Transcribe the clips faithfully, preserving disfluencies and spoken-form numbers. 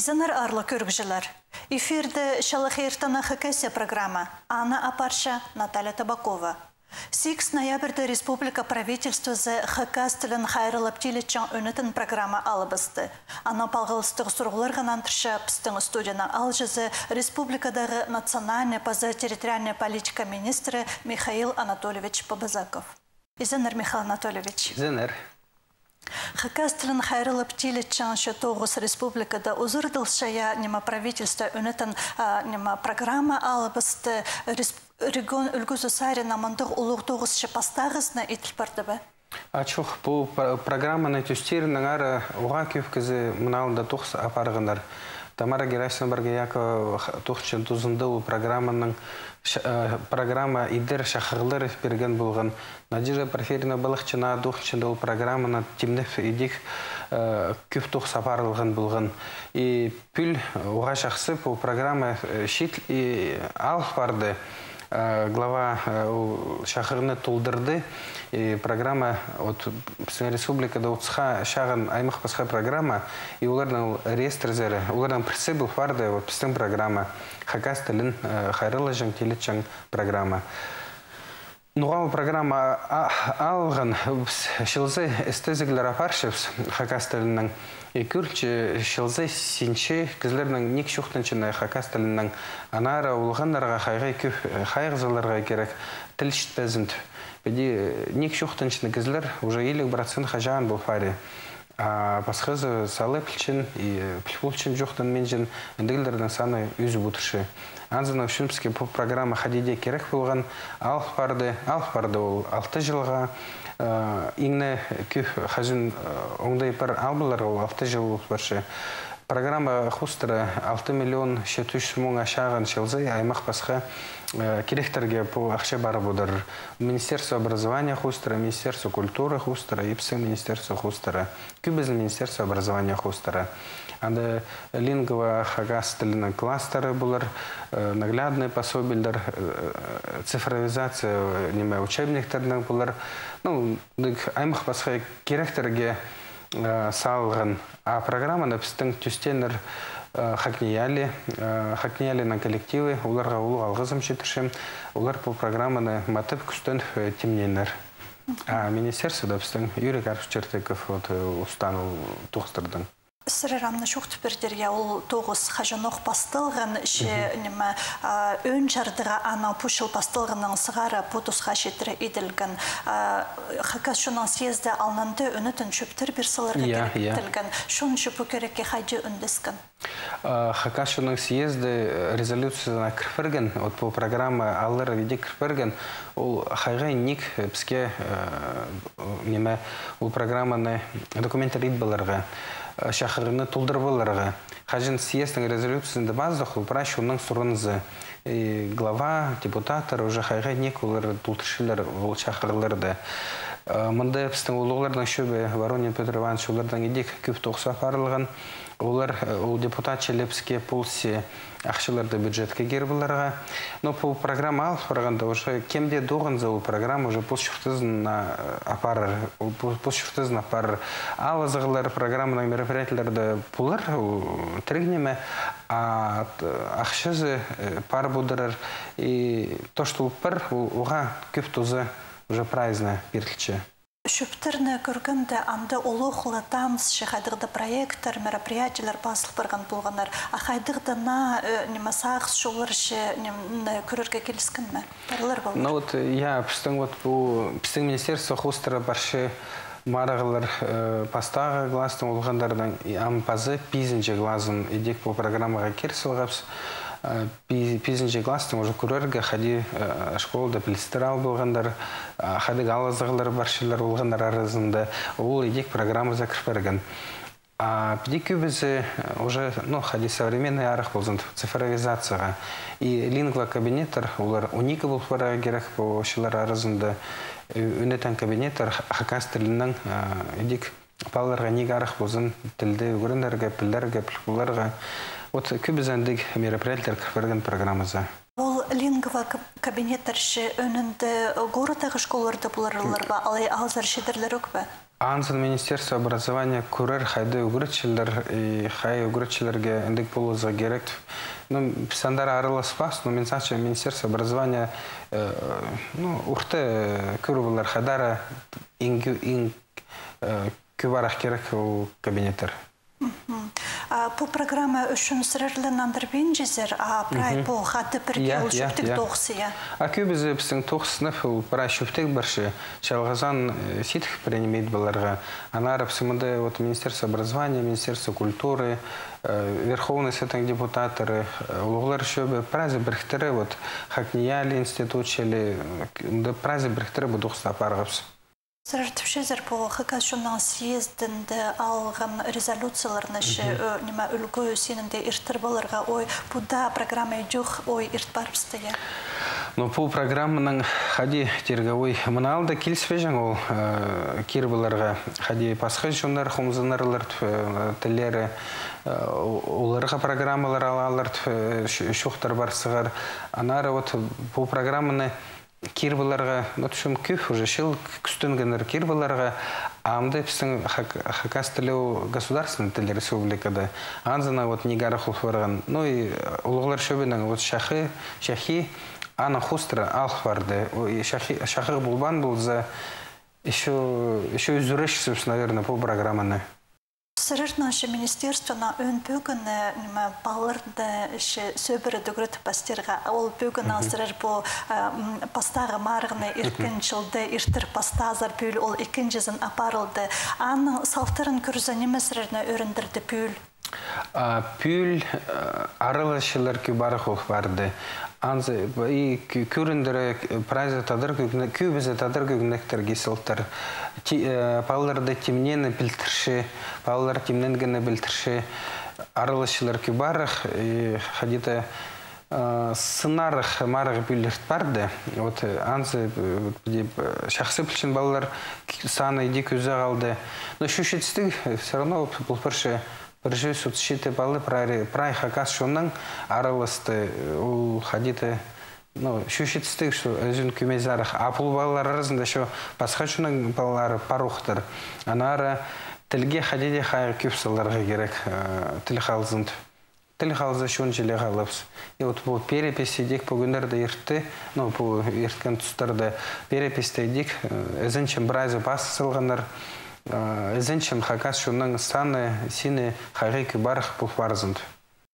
Изеннер, аарлығ кӧрігҷілер. Эфирде «Чалахай иртен» Хакасия программа. Аны апарча Наталья Табакова. Сигіс ноябрьда республика правительствозы хакас тілін хайраллап тилетчең ӱнетін программа алыбысты. Анаң палғалыстығ сурығларға нандырча пістің студияның аалҷызы, республикадағы национальнай паза территориальнай политика министрі Михаил Анатольевич Побазаков. Изеннер, Михаил Анатольевич. Изеннер. Хакас тілін хайраллап тилетчең че тоғыс республикада узырдылча, я, ниме, правительство ӱнетін, а, ниме, программа алыбысты. Рес-, регион ӱлгӱзі саринаң мындағ улуғ тоғыс че пастағызына иділ парды ба? А, чох, пу пр-, программаны тӧстирінең ары уғаа кӧп кізі мыналда тоғыс апарғаннар. Тамара Герасимовна Боргоякова х-, тоғызынҷы тузында ол программаның ш-, э, программа идер чахығлар пирген полған. Надежда Порфирьевна Балахчина тоғызынҷы тузында ол программаны тимнеп идӧк, э, кӧп тоғыс апарылған полған. И пӱӱл уғаа чахсы пу программа, э, чиит, и алып парды. Э, глава, э, ол чахығны толдырды. И программа, вот, пістің республикада отысха чағын аймах-пасха программа, и оларның ол реестрзары, оларның пірсі пол парды, вот, пістің программа, хакас тілін, э, хайраллаҷаң, тилетчең программа. Ноға ол программа а-, алған, піс чылзы істезіглер апарчабыс хакас тілінең. И кӧрче, чылзы синче кізілернің ниик чоохтанчатханы хакас тілінең. Аннаңар олғаннарға хайға кӧп, э, хайығ саларға кирек, тіл читпезін тіп. Піди, э, ниик чоохтанчатханы кізілер уже илиг процент хаҷаан пол пари. А пасхазы сала пілче, и, э, піл полча, чоохтанминча, андағларның саны ӧзіп одырча. Анзынаң ӱчӱн піске пу программа хайди даа кирек полған, алып парды, алып парды ол алты чылға, э, иң не кӧп хаҷан, э, оңдай пар алыбызарға ол алты чыл пол парча. Программа хоостыра алты миллион читі чӱс муңа чағын чылзы аймах-пасха, э, киректерге пу ахча парып одыр. Министерство образования хоостыра, Министерство культуры хоостыра, и пістің министерство хоостыра. Кӧбізін Министерство образования хоостыра. Анда лингво хакас тілінің класстары полар, э, наглядный пособиелер, э, цифровизация, э, ниме, учебниктернің полар. Ну, андағ аймах-пасха киректерге, э, салған. А программаны пістің тӧстееннер, э, ХакНИИЯЛИ, э, ХакНИИЯЛИ-ның коллективі, оларға улуғ алғызым читірчем. Олар пу программаны матап, кӱстеніп, э, тимнееннер. А министерствода пістің Юрий Карпович Чертыков, вот, э, устан ол тоғыстардаң. Сірер ам на чоохтап пирдіңер, я, ол тоғыс хаҷанох пасталған, че, ниме, а, ӧӧн чардыға анаң пу чыл пасталғаннаң сығара пу тусха читіре иділген. А, хакас чонның съезді алнында ӱнетін чӧптер пир саларға кирек иділген. Чон че пу кирекке хайди ӱндескен? А, хакас чонның съезді, э, резолюциязына кір пирген, вот пу программа алар иди кір пирген, ол хайға ниик, э, піске, э, ниме, ол программаны документтер ит поларға, э, чахығны толдыр поларға. Хаҷан съездтің резолюциязында пазох, ол прай чонның сурынызы. И глава, депутаттар уже хайға ниик олар толдырчалар ол чахығларды. Э, мында пістің улуғларның чӧбі Воронин Пётр Иванович, оларның идӧк кӧп тоғыс апарылған. Олар, э, ол депутат чіли піске полысча ахчаларды бюджетке кир поларға. Но пу программа алып парғанда уже кем дее тоғынза, ол программа уже пос чуртазына, э, апарар. Ол пос, пос чуртазына апарар. Алызығлар, программаның мероприятиелері полар, ол тіріг ниме, а, т-, ахчазы, э, пар полдырар. И то, что ол пар, ол, уғаа кӧп тузы уже прайзына пирілче. Чӧптерні кӧргенде, анда улуғ ла тамызы хайдағ-да проекттер, мероприятиелер пазыл парған полғаннар. А хайдағ-да наа, э, ниме, сағыс чоллар че, ниме, кӧрерге киліскен ме? Парлар полар. Ну вот, э, я, пістің вот пу, пістің министерство хоостыра парча марығлар, э, пастағы класстың олғаннарның, и ам пазы пизінҷі клазын идӧк пу программаға кир салғабыс. Э, пи-, пизінҷі класстың уже кӧрерге, хайди, э, школада пілістер ал полғаннар, а, хайдағ алызығлар парчалар олғаннар аразында, ол идӧк программазар кір парған. А піди кӧбізі, э, уже, ну, хайди современный арах ползын, цифровизацияға. И лингва кабинеттер, олар он ікі пол парарға кирек пу чыллар аразында, э, ӱнетін кабинеттер х-, хакас тілінең, э, идӧк палаларға ниик арах ползын тілді ӱгренерге, пілерге, піл поларға. Вот кӧбізі андағ мероприятиелер кір парған программазар. Ол лингва Ва каб-, кабинеттер че ӧӧнінде городтағы школаларда поларлар ба, алай алзар читірлер ӧк пе? Анзын Министерство образования кӧрер, хайда ӱгретчілер, и хай ӱгретчілерге індіг полыза кирек. Ну, піс андар араласпас, но мин сағынчам, Министерство образования, э, ну, орта, э, кӧріп алар, хайдар иң кӧ-, иң, э, кӧп арах кирек ол кабинеттер. Мгм. А пу программа ӱчӱн сірерлең нандырбинчазар, а прай пу хада пірге ол чӧптіг тоғыс, я? А кӧбізі пістің тоғыс сынап, ол прай чӧптіг парча, чалғызаан, э, сидік принимать поларға. Аннаңар пістің мында вот Министерство образования, Министерство культуры, э, Верховный Советтің депутаттары, э, улуғлар чӧбі прайзы піріктіре, вот ХакНИИЯЛИ институт чіли, э, мында прайзы піріктіре пу тоғысты апарғабыс. Сірер тіпчезер, пу Хакас чонның съездінде алған резолюцияларны че, э, ниме, ӱлгӱ синінде иртір поларға, ой, пу даа программа идӧк, ой, ирт парыбысты, я? Ну, пу программаның хайди тирге, ой, мына алда киліспеҷең ол, э, кир поларға, хайди пасха чоннар хомзынарлар, э, тіллері, э, оларға программалар алалар, э, чо-, чоохтар пар сығар. Аннаңар вот пу программаны кир поларға, ну, тӱзім, кӧп уже чыл кӱстенгеннер кир поларға, амды пістің хак-, хакас тілі ол государственный тіл республикада. Анзына вот ниик арах ол парған. Ну и, э, улуғлар чӧбінің вот чахы, чахи, аның хоостыра алып парды. О, и чахи, чахы полбаан полза, ещё, ещё ӱзӱрербіс, наверное, пу программаны. Сірернің че министерствоның ӧӧн пӧгіні, ниме, палаларны че сӧбіре ӱгретіп пастирға. Ол пӧгіннең сірер пу, э, м, пастағы марығны ирткен чылда иртір пастаазар, пӱӱл ол ікінҷізін апарылды. Аның салтарын кӧрзе, ниме сірерні ӧріндірді пӱӱл? А, пӱӱл, э, араласчылар кӧп арах ол парды. Анзы, и кӧ-, кӧріндіре, э, прайзы тадар кӧгне-, кӧбізі тадар кӧгенектерге салтар. Ти-, э, палаларды тимнеені пілдірче, палалар тимненгенін пілдірче, араласчылар кӧп арах, и хайди-да, э, сынарах марығ пӱӱл ирт парды. Вот, э, анзы, э, вот, пу дее, э, чахсы пілчең палалар к-, саны иди кӧзі халды. Но чӱс читістіг, э, всё равно вот пол парча. Пір чӱс отыс читі пала прай, прай хакас чоннаң араласты, ол хайди-да, ну, чӱс читістіг, что ӧзін кӧмезі арах. А пу палалар аразында чо пасха чонның палалары пар охтар. Аннаңар тілге хайди-да хайығ кӧп саларға кирек, э, тіл халзын. Тіл халза, чон чіли халабыс. И вот пу перепись идӧк пу кӱннерде иртті, ну, пу ирткен тустарда переписьте идӧк, э, ізенчем прайзы пас салғаннар, э, ізенчем хакас чонның саны, сині хайығ кӧп арах пол парзын.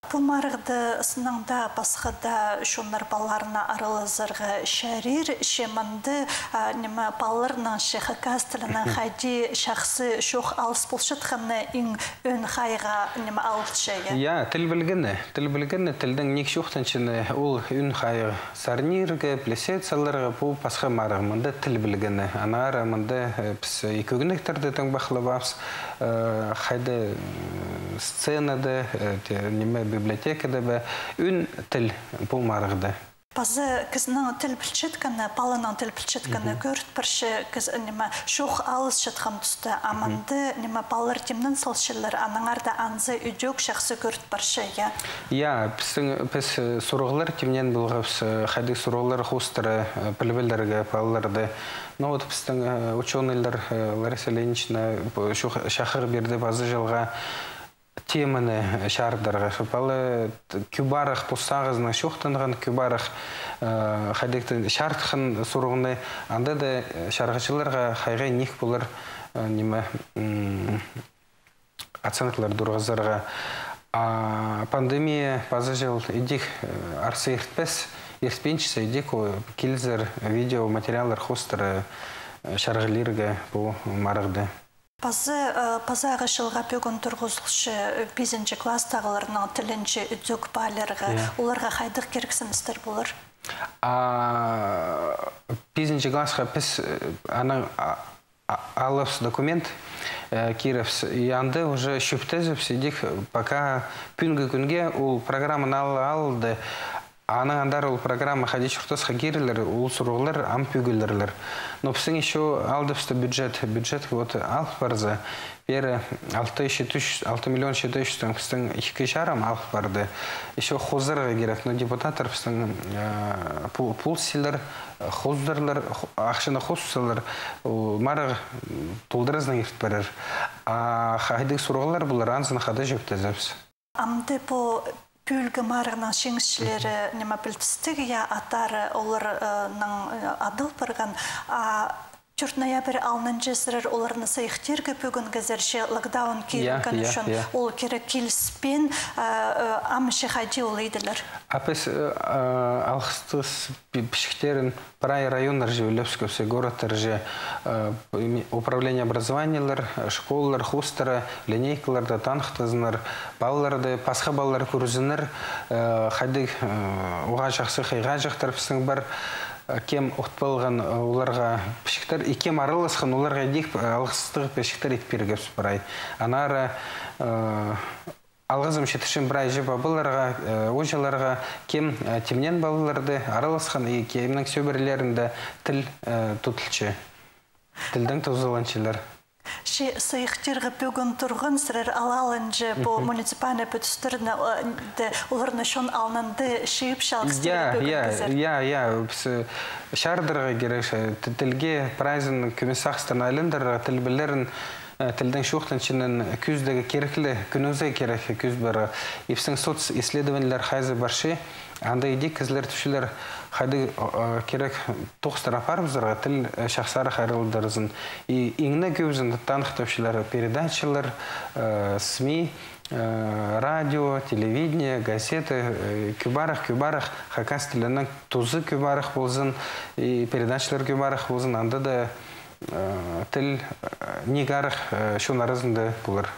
Пу марығда сыннаң даа пасха даа чоннар палаларына аралазарға чарир, че мында, а, ниме, палаларның че хакас тілінең хайди чахсы чоох алыс полчатханы иң ӧӧн хайығға, ниме, алылча, я? Я, тіл пілгені, тіл пілгені, тілдең ниик чоохтанчатханы, ол ӧӧн хайығ. Сарнирға, плясать саларға, пу пасха марығ, мында тіл пілгені. Аннаңар мында, э, піс, э, кӧгенектерді тың пахлабапс, э, хайда, э, сценада, э, те, ниме, библиотекада ба, ӧӧн тіл пу марығда. Паза кізінің тіл пілчеткені, паланың тіл пілчеткені кӧріт парча, кізі, ниме, чоох алысчатхан туста, а мында, ниме, палалар тимнен салчалар, аннаңар даа анзы идӧк чахсы кӧріт парча, я? Я, пістің, піс, э, сурығлар тимнен полғабыс, э, хайдағ сурығлар хоостыра, э, піліп аларға палаларды. Ну вот пістің, э, учёныйлар, э, Лариса Ильинична, пу чох-, чахығ пирді пазы чылға теманы чарыдарға. Пала т-, кӧп арах пос сағызынаң чоохтанған, кӧп арах, э, хайдағ-да чарытхан сурығны, анда даа, э, чарғыҷыларға хайығ ниик полар, э, ниме, м, оценкалар турғызарға. А пандемия пазы чыл идӧк, э, арса иртпес, иртпинче, идӧк, о, килзер видеоматериаллар хоостыра, э, чарғылирға пу марығны. Пазы, э, пазағы чылға пӧгін турғызылча, э, пизінҷі класстағыларның тілінҷе ӱдӧк паалирға. Я. Оларға хайдағ кирексіністер полар? А, пизінҷі классха піс, э, анаң, а, а, алыбыс документ, э, кирібіс. И анда уже чӧптезібіс, идӧк, пока пӱӱнгі кӱнге ол программаны ал-, алды. Анаң андар ол программа хайди чуртасха кирілер, ол сурығлар ам пӱгілерлер. Но пістің ещё алдыбыста бюджет, бюджет вот алып парза, пеер алты читі чӱс, алты миллион читі чӱс теңге пістің ікі чарым алып парды. Ещё хозарға кирек, но депутаттар пістің, э, пу-, пулсчалар, хоздырлар, хо-, ахчаны хозсалар, ол марығ, м, толдыразынаң иртіп парар. А хайдағ сурығлар полар, анзын хада чӧптезербіс. Амды пу пӱӱлгі марығның чиңісчілері, ниме, пілдістіг, я, аттары оларның, э, адал парған, а тӧрт ноябрь алнынҷа сірер оларны сыйыхтирға пӧгінзер, че локдаун кирілген ӱчӱн ол кирек киліспеен, э, э, ам че хайди ол иділер? А піс, э, э, алғыстығ пі-, пічіктерін прай районнарҷа ӱлепчебіс, городтарҷа, э, ми-, управление образованиелер, э, школалар, хостыра, линейкаларда таныхтазыннар, палаларды, пасха палалар кӧрзіннер, э, хайдағ, э, уғаа чахсы хыйғаҷахтар пістің пар, э, кем от полған, э, оларға пічіктер, и кем араласхан, оларға идӧк, э, алғыстығ пічіктер ит пиргебіс прай. Аннаңар, э, алғызым читірчем прай іҷе-пабаларға, э, ууҷаларға, кем, э, тимнеен палаларны араласхан, и кемнің сӧбірелерінде тіл, э, тудылча. Тілдең тузаланчалар. Че сыйыхтирға пӧгін турған сірер алалынҷа пу муниципальный пӱдістерні, э, де, оларны чон алнында чыып чалғыстырып пӧгінзер. Я, я, я, піс, э, чардырға кирек, э, т-, тілге прайзын кӧмес сағыстарны айландырарға, тіл пілерін, э, тілдең чоохтанчатхан кӧзідерге кирек ле, кӧнігерге кирек кӧзіт парарға. И пістің социсследованиелер хайзы парча, анда идӧк кізілер тіпчелер, хайдағ, э, кирек тоғыстар апарыбызарға, тіл, э, чахсарах аралдырзын. И иң не кӧбізін таныхтапчалар передачалар, э, СМИ, э, радио, телевидение, газета, э, кӧп парах, кӧп парах, хакас тілінең тузы кӧп парах ползын, и передачалар кӧп парах ползын, анда даа, э, тіл, э, ниик арах, э, чон аразында полар.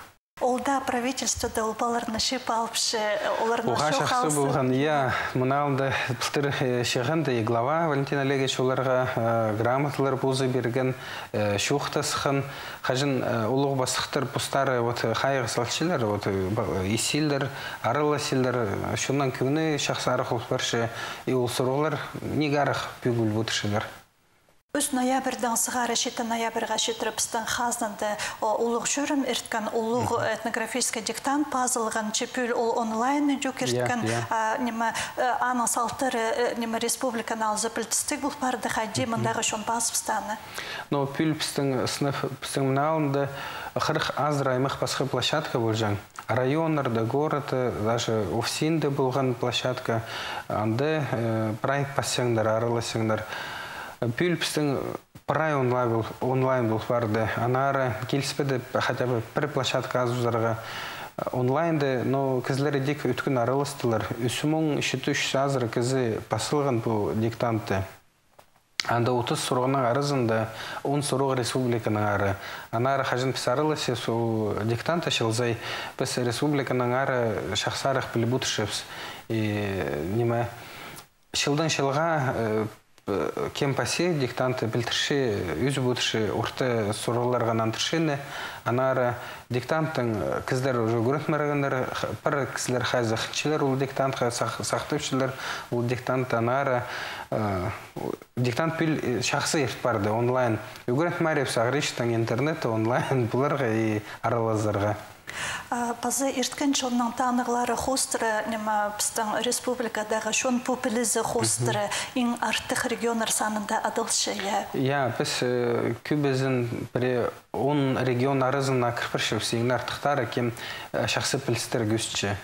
Ол даа правительствода ол палаларны чыып алыпча, оларны чох алзын. Уғаа чахсы полған, я, мына алнында пылтыр, э, чыхханда и глава Валентин Олегович оларға, э, грамоталар позы пирген, э, чоохтасхан, хаҷан, э, улуғ пастыхтар постары, вот, э, хайығ салчалар, вот, э, ба-, э, исчелер, араласчалар, э, чонның кӧңні чахсарах пол парча, и ол сурығлар ниик арах пӱгіл пол парчалар. Ӱс ноябрьдең сығара читі ноябрьға читіре пістің хазнада, о, улуғ чӧрім ирткен, улуғ этнографический диктант пазылған, че пӱӱл ол онлайн идӧк ирткен, а, ниме, э, аның салтары, э, ниме, республиканы алза пілдістіг пол парды, хайди мындағы чон пазыбысты аны. Но пӱӱл пістің сынап, пістің мына алнында хырых азыра аймах пасха площадка полҷаң. Районнарда, городта, даже УФСИН-де полған площадка, анда, э, прай пасчаңнар, араласчаңнар. Пӱӱл пістің прай онлайн пол-, онлайн пол парды. Аннаңар киліспеді хотя бы пір площадка азыбызарға. Онлайнда, но кізілер идӧк ӧткін араластылар. Ӱс муң читі чӱс азыра кізі пас салған пу диктантты. Анда отыс сурығның аразында он сурығ республиканаңар. Аннаңар хаҷан піс араласчабыс, ол диктант ачылза, піс республиканаңар чахсарах піліп одырчабыс. И, ниме, чылдаң чылға, э, кем пасча, диктантты пілдірче, ӧзіп одырча, орта сурығларға нандырча. Аннаңар диктанттаң, э, кізілер уже ӱгреніп парғаннар, х-, пір кізілер хайзы хынчалар ол диктантха, сах-, сахтапчалар ол диктантты, аннаңар, э, диктант пӱӱл, э, чахсы ирт парды, онлайн. Ӱгреніп парибыс ағыричтаң интернетте онлайн поларға и аралазарға. А, паза ирткен чонның таныхтары хоостыра, ниме, пістің республикадағы чон пу пілізі хоостыра иң артых регионнар санында адалча, я? Я, піс, э, кӧбізін пірее он регион аразына кір парчабыс, иң артыхтары, кем, э, чахсы пілістер кӧзітче.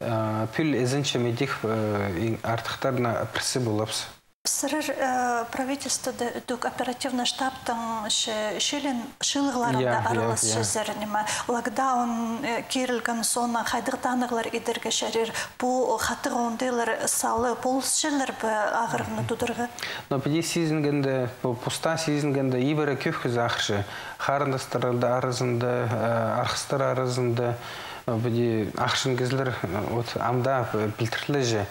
Э, пӱӱл ізінче ме идӧк, э, иң артыхтарның пірсі полабыс. Сірер, э, правительствода ідӧк оперативный штабтың че-, чилін чыылығларында араласчазар, ниме, локдаун, э, кирілген соонаң хайдағ таныхтар идерге чарир, пу хатығ оңдайлар сала полысчалар ба ағырығны тударға? Но піди сизінгенде, пу-, пуста сизінгенде, ибіре кӧп кізі ағырча. Харындастар аразында, э, арғыстар аразында, э, піди ағырчаң кізілер, э, вот, ам даа, э, пілдірілче.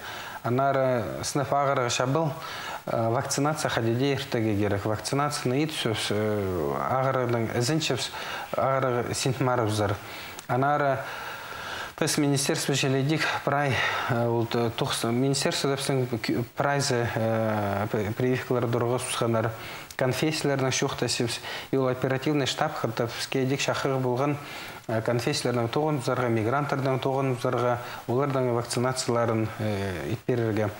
Аннаңар сынап ағырығ чабал, э, вакцинация хайди даа иртерге кирек. Вакцинацияны итчебіс, э, ағырығдаң ізінчебіс, ағырығ син марыбызар. Аннаңар Піс министерство чіли идӧк прай, э, ол, э, тоғыс, министерствода пістің кӧ-, прайзы, э, п-, прививкалар турғызыбысханнар, конфессияларнаң чоохтасчабыс, и ол оперативный штаб хатап піске идӧк чахығ полған, э, конфессияларнаң тоғыныбызарға, мигранттарнаң тоғыныбызарға, оларның вакцинацияларын, э, ит пирерге.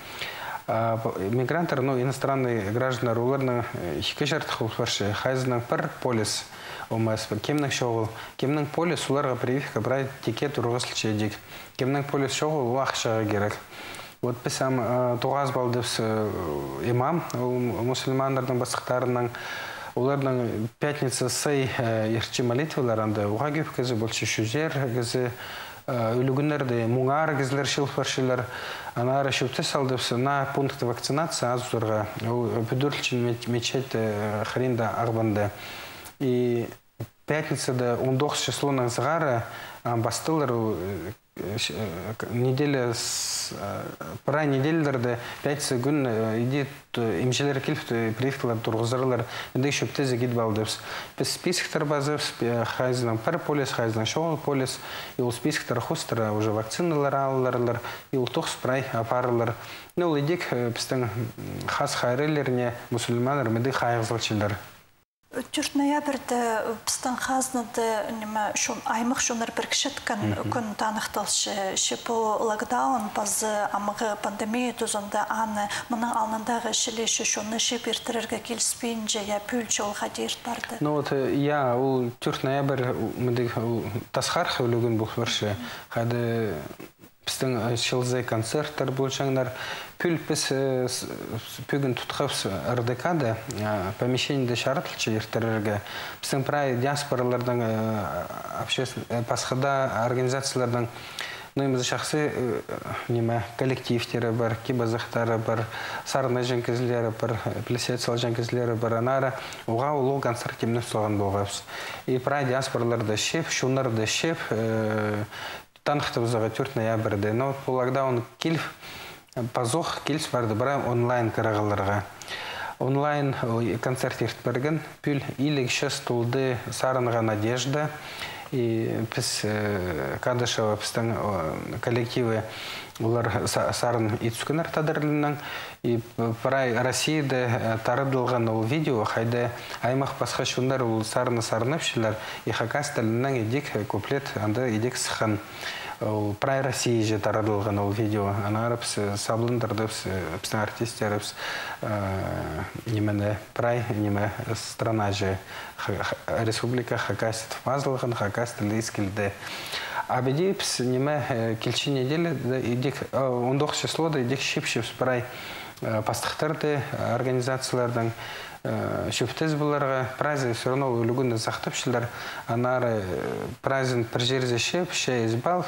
А, п-, мигранттар, ну, иностранный гражданнар, оларның, э, ікі чардых пол парча, хайзының пір полис, ОМС, кемнің чоғыл, кемнің полис, оларға прививка прай тикке турғызылча идӧк. Кемнің полис чоғыл, ол ахчаға кирек. Вот піс ам, э, тоғазып алдыбыс, э, имам, ол м-, мусульманнарның пастыхтарынаң, оларның пятница сай, э, иртче молитвалар, анда уғаа кӧп кізі полча, чӱзер кізі, э, ӱлӱкӱннерде муңар кізілер чыыл парчалар. Аннаңар чӧптес алдыбыс на пункт вакцинации азузарға. Ол пӱдірілче меч-, мечеть, э, хыринда Ағбанда. И пятницада, он тоғыс числонаң сығара, ам, пастылар, ол, э, э, ш-, э, к-, неделя с-, э, прай неделяларда пятница кӱн, э, иди т-, имҷілер киліп, т-, прививкалар турғызарлар. Андағ чӧптезі кидіп алдыбыс. Піс списоктар пазыбыс, э, хайзының пір полис, хайзының чоғыл полис, и ол списоктар хоостыра уже вакциналар аларлар, и ол тоғыс прай апарарлар. Ну, ол идӧк, э, пістің, м, хас хайралларына мусульманнар мындағ хайығ салчалар. Тӧрт ноябрьда пістің хазнада, ниме, чон-, аймах чоннар пірікчеткен кӱн таныхталча, че пу локдаун паза амғы пандемия тузында аны мының алнындағы чіли че чонны чыып иртірерге киліспинче, я пӱӱл чыл хайди ирт парды. Ну вот, э, я, ол тӧрт ноябрь, у-, мындағ, ол тасхархы ӱлӱкӱн пол парча, хайда пістің, э, чылзай концерттер полҷаңнар. Пӱӱл піс, э, с-, с-, пӱӱн тутхабыс РДК-да, э, помещениеде чарыдылча иртірерге. Пістің прай диаспораларның, э, обществ-, э, пасха даа организацияларның, ну, ниме, чахсы, э, ниме, коллективтері пар, кип-азахтары пар, сарнаҷаң кізілері пар, э, піліс салҷаң кізілері пар. Аннаңар уғаа улуғ концерт тимнеп салған полғабыс. И прай диаспораларны чыып, чоннарны чыып, э, таныхтабызарға тӧрт ноябрьде. Но вот пу локдаун киліп, пазох киліс парды прай онлайн кірі аларға. Онлайн, ой, концерт ирт пирген, пӱӱл илиг час толды сарынға «Надежда». И піс, э, Кадышева, пістің, о, коллективі, олар са-, сарын ит сӱскеннер тадар тілінең. И п-, прай Россияда, э, тарадылған ол видео, хайда аймах пасха чоннар ол сарынны сарнапчалар, и хакас тілінең идӧк, э, куплет анда идӧк сыххан. Ол прай Россияҷа тарадылған ол видео. Аннаңар піс, э, сабландырдыбыс, э, пістің артистерібіс, э, нимені, прай, ниме, странаҷа, х-, х-, республика Хакасия тіп пазылған, хакас тілі искілді. А піди піс, ниме, э, килче неделяда идӧк, э, он тоғыс числода идӧк чыыпчабыс прай, э, пастыхтарды, э, организацияларның, э, чӧптес поларға, прайзы всё равно ӱлӱкӱнні сахтапчалар, аннаңар, э, прайзын пір чирзер чыып, чай ізіп алып,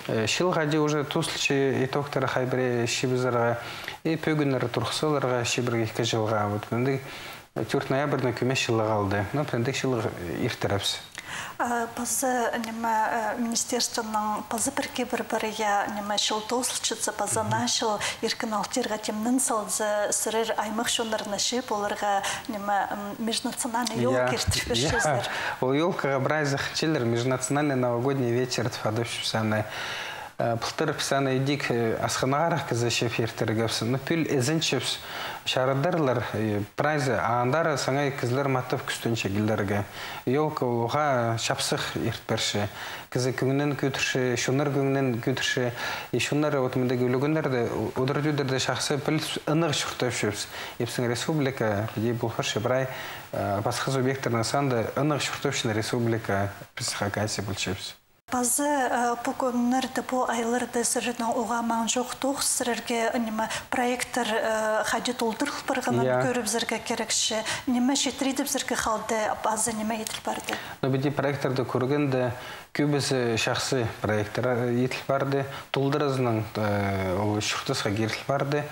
э, чыл хайди уже тоозылча, итогтары хай пірее чыыбызарға, и пӧгіннер турғыс саларға чибіргі ікі чылға. Вот мындағ тӧрт ноябрьдең кӧмес чыллығ алды. Ну, мындағ чыллығ иртірібіс. А, паза, ниме, э, министерствонаң паза пір кибір пар, я, ниме, чыл тоозылчатса, паза наа чыл иркін алтирға тимнен салза, сірер аймах чоннарны чыып, оларға, ниме, м, межнациональный ёлка иртір пирчезер. Ол ёлкаға прайзы хынчалар, межнациональный новогодний вечер тіп адапчабыс аны. Э, пылтыр піс аны идӧк, э, асхынағарах кізі чыып иртіргебіс. Ну, пӱӱл ізенчебіс, чарыдарлар, э, прайзы, а андар саңай кізілер маттап кӱстенче килерге. Ёлка уғаа чапсых ирт пирче. Кізі кӧңнін кӧдірче, чоннар кӧңнін кӧдірче. И чоннар вот мындағ ӱлӱкӱннерде, удур-тӧдірде чахсы піл, ынағ чуртапчабыс. И пістің республика, піди пол парча прай, э, пасха субъекттернің санда ынағ чуртапчаң республика, піс Хакасия полчабыс. Паза, э, пу кӱннерде, пу айларда сірернің уғаа маң чох тоғыс, сірерге, ниме, проекттер, э, хайди толдырыл парғанын кӧрібізерге кирекче. Ниме читіредібізерге халды, паза ниме иділ парды? Ну, піди проекттерді кӧргенде, кӧбізі чахсы проекттер, э, иділ парды, толдыразынаң, э, ол чуртасха киріл парды.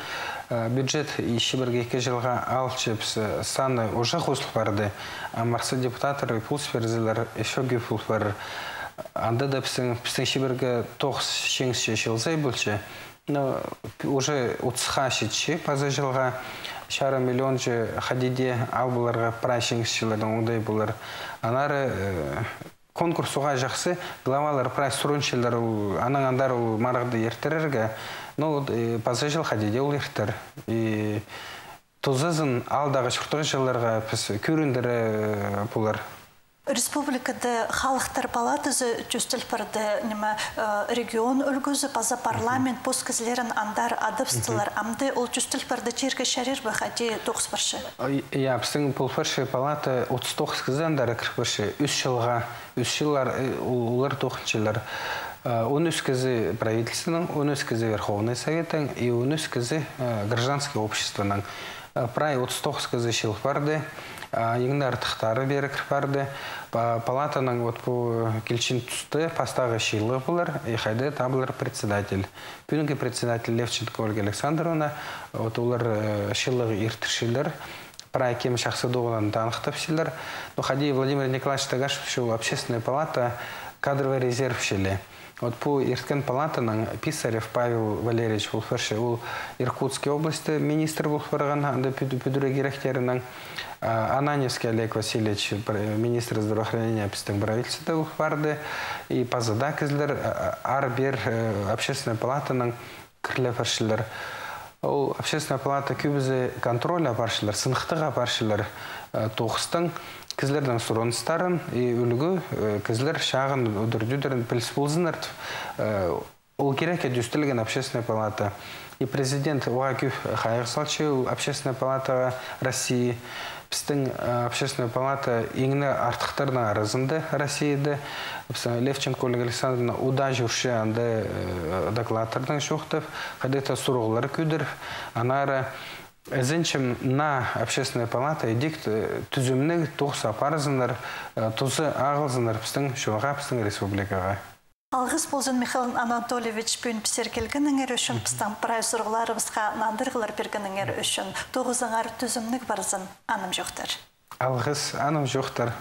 Э, бюджет чибіргі ікі чылға алчабыс, э, саны уже хозыл парды. А марса депутаттар пулыс пирзелер, ещё кӧп пол парар. Анда даа пістің, пістің чибіргі тоғыс чиңісчі чыл сай полча. Но уже отысха читче паза чылға. Чарым миллионҷа хайди даа ал поларға прай чиңісчілернің оңдай полар. Аннаңар, э, Конкурс уғаа чахсы, главалар прай сурынчалар ол, анаң андар ол марығды иртірерге. Ну, вот, э, паза чыл хайди дее ол иртер. И тузазын аалдағы чуртағҷыларға піс кӧріндіре, э, полар. Республикада Халыхтар палатазы тӧстел парды, ниме, э, регион ӱлгӱзі паза парламент пос кізілерін андар адабыстылар. Амды ол тӧстел парды тирге чарир ба, хайди тоғыс парча? Ай, я, пістің пол парча палата отыс тоғыс кізі андар кір парча. Ӱс чылға, ӱс чыллар, э, ол-, олар тоғынчалар. Э, он ӱс кізі правительствоның, он ӱс кізі Верховный Советтің и он ӱс кізі, э, гражданский обществоның. Э, прай отыс тоғыс кізі чыыл парды, а, иң не артыхтары пеер кір парды. Па-, палатаның вот пу, э, килчең туста пастағы чыылығы полар, и хайда табылар председатель. Пӱӱнгі председатель Левченко Ольга Александровна, вот олар, э, чыылығ иртірчелер, прай кем чахсы тоғынарын таныхтапчалар. Ну, хайди Владимир Николаевич Тагашев, ол общественная палата, кадровый резерв чіли. Вот пу ирткен палатаның Писарев Павел Валерьевич пол парча, ол Иркутский области министр пол парған, анда пӱдү-, пӱдіріг иректерінең, а, Ананьевский Олег Васильевич, пр-, министр здравоохранения пістің правительствода пол парды, и паза даа кізілер, а, ар-пеер, э, общественная палатаның кіріле парчалар. Ол общественная палата кӧбізі контроль апарчалар, сыныхтығ апарчалар, э, тоғыстың кізілернің сурыныстарын и ӱлгӱ, э, кізілер чағын удур-тӧдірін піліс ползыннар тіп, э, ол кирекке тӧстелген общественная палата. И президент уғаа кӧп хайығ салча, ол общественная палатаға России. Пістің, э, общественная палата иң не артыхтарның аразында Россияда. Пістің Левченко Ольга Александровна удаа чӧрче анда, э, докладтарнаң чоохтап, хайдағ-да сурығлар кӧдіріп, аннаңар ізенчем, наа общественная палата идӧк, э, тӱзімніг тоғыс апарзыннар, э, туза ағылзыннар пістің чонға, пістің республикаға. Алғыс ползын, Михаил Анатольевич, пӱӱн пісер килгеніңер ӱчӱн, пістің прай сурығларыбысха нандырығлар пиргеніңер ӱчӱн. Тоғызыңар тӱзімніг парзын, анымҷохтар. Алғыс, анымҷохтар.